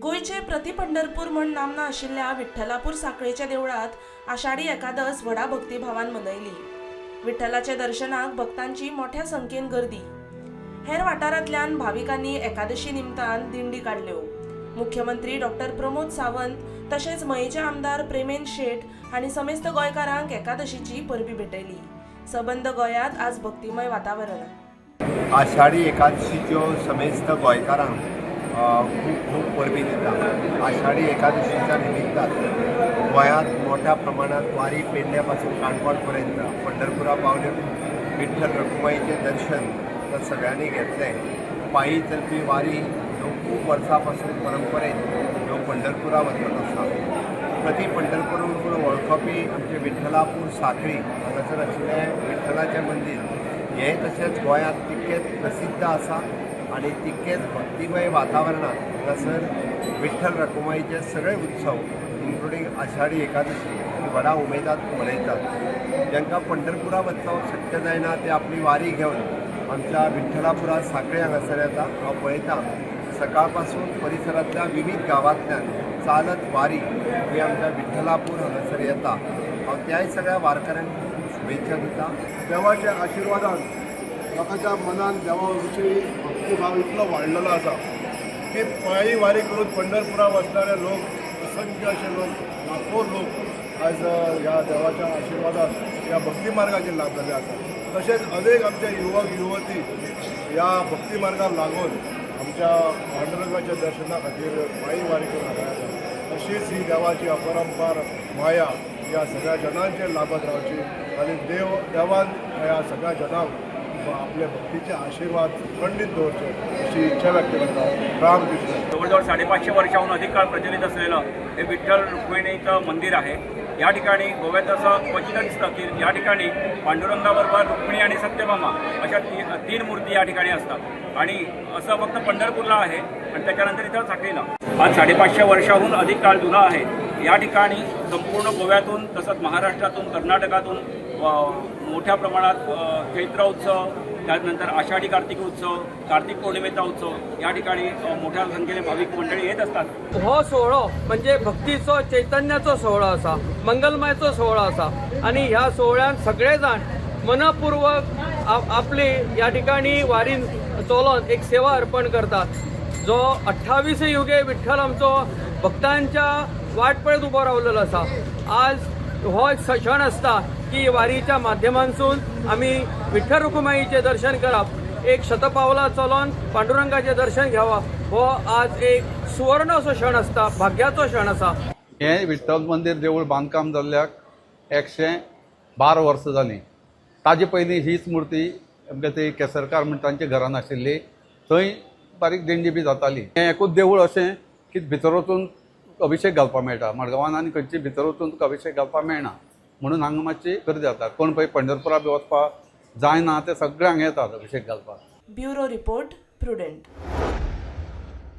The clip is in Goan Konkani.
गोंयचे प्रति पंढरपूर म्हण नामना आशिल्ल्या विठ्ठलापूर साखळेच्या देवळात आषाढी एकादस व्हडा भक्तिभावान मनयली. विठ्ठलाच्या दर्शनाक भक्तांची मोठ्या संख्येन गर्दी. हेर वाठारांतल्यान भाविकांनी एकादशी निमतान दिंडी काडल्यो. मुख्यमंत्री डॉक्टर प्रमोद सावंत तशेंच मयेचे आमदार प्रेमेंद शेट हांणी समेस्त गोंयकारांक एकादशीची परबी भेटयली. सबंद गोंयांत आज भक्तिमय वातावरण. आषाढी एकादशीच्यो समेस्त गोंयकारांक खूब खूब परबी दिता. आषाढी एकादशीच्या निमित्तान गोंयांत मोठ्या प्रमाणात वारी पेडण्या पासून काणकोण पर्यंत पंढरपुरा पावले. विठ्ठल रखुमाईचें दर्शन तर सगळ्यांनी घेतलें. पायी चलपी वारी ह्यो खूब वर्सां पासून परंपरेन ह्यो पंढरपुरा वचत आसा. प्रति पंढरपूर म्हणून वळखपी आमचें विठ्ठलापूर साखळी हांगासर आशिल्लें विठ्ठलाचें मंदीर हें तशेंच गोंयांत तितकेंच प्रसिद्ध आसा आनी तितकेंच भक्तिमय वातावरणांत हांगासर विठ्ठल रखुमाईचे सगळे उत्सव, इन्क्लुडींग आषाढी एकादशी, ही व्हडा उमेदात मनयतात. जांकां पंढरपुरा वचप शक्य जायना, ते आपली वारी घेवन आमच्या विठ्ठलापुरा साखळे हांगासर येता. हांव पळयतां, सकाळ पासून परिसरांतल्या विविध गांवांतल्यान चालत वारी ही आमच्या विठ्ठलापूर हांगासर येता. हांव त्याय सगळ्या वारकऱ्यांक खूब शुभेच्छा दिता. देवाच्या आशिर्वादान लोकांच्या मनान देवा विशीं भक्तिभाव इतलो वाडलेलो आसा की पायी वारी करून पंढरपुरा वचणारे लोक, असंख्य असे लोक, लाखो लोक आज ह्या देवाच्या आशिर्वादान ह्या भक्ती मार्गाचेर लागलेले आसा. तशेंच अनेक आमचे युवक युवती ह्या भक्ती मार्गाक लागून आमच्या पांडुरंगाच्या दर्शना खातीर पायी वारी करून हांगा येतात. अशीच ही देवाची अपरंपार माया ह्या सगळ्या जनांचेर लाभत रावची आनी देवान ह्या सगळ्या जनांक आपले भक्तीचे आशिर्वाद खंडीत दवरचे अशी इच्छा व्यक्त करता. रामकृष्ण. जवळजवळ 550 वर्षाहून अधिक काळ प्रचलित असलेलं हे विठ्ठल रुक्मिणीचं मंदिर आहे. या ठिकाणी गोव्यात असं क्वचितच दिसतं की या ठिकाणी पांडुरंगाबरोबर रुक्मिणी आणि सत्यभामा अशा तीन मूर्ती या ठिकाणी असतात आणि असं फक्त पंढरपूरला आहे आणि त्याच्यानंतर इथं साखळीला. आज 550 वर्षाहून अधिक काळ जुना आहे. या ठिकाणी संपूर्ण गोव्यातून तसंच महाराष्ट्रातून, कर्नाटकातून मोठ्या प्रमाणात चैत्र उत्सव, त्यानंतर आषाढी कार्तिक उत्सव, कार्तिक पौर्णिमेचा उत्सव या ठिकाणी मोठ्या संख्येने भाविक मंडळी येत असतात. हो सोहळो म्हणजे भक्तीचो, चैतन्याचो सोहळो आसा, मंगलमयाचो सोहळो आसा आनी ह्या सोहळ्यान सगळे जाण मनपूर्वक आपली ह्या ठिकाणी वारीन चलोन एक सेवा अर्पण करतात. जो 28 युगे विठ्ठल आमचो भक्तांच्या वाट पळयत उबो रावलेलो आसा, आज हो एक क्षण आसता की वारीच्या माध्यमांसून आमी विठ्ठल रुकुमाईचें दर्शन करप, एक शतपावलां चलोन पांडुरंगाचें दर्शन घेवप, हो आज एक सुवर्ण असो क्षण आसता, भाग्याचो क्षण आसा. हें विठ्ठल मंदीर देवूळ बांदकाम जाल्ल्याक 112 वर्सां जालीं. ताजे पयलीं हीच मुर्ती अमके ते केसरकार म्हण तांच्या घरान आशिल्ली. थंय बारीक दिंडी बी जाताली. हें एकूच देवूळ अशें की भितर वचून अभिशेक घालपाक मेळटा. मडगांवान आनी खंयची भितर वचून तुका अभिशेक घालपाक मेळना, म्हणून हांगा मातशी गर्दी जाता. कोण पळय पंढरपुरा बी वचपाक जायना, ते सगळे हांगा येतात अभिशेक घालपाक. Bureau report, prudent.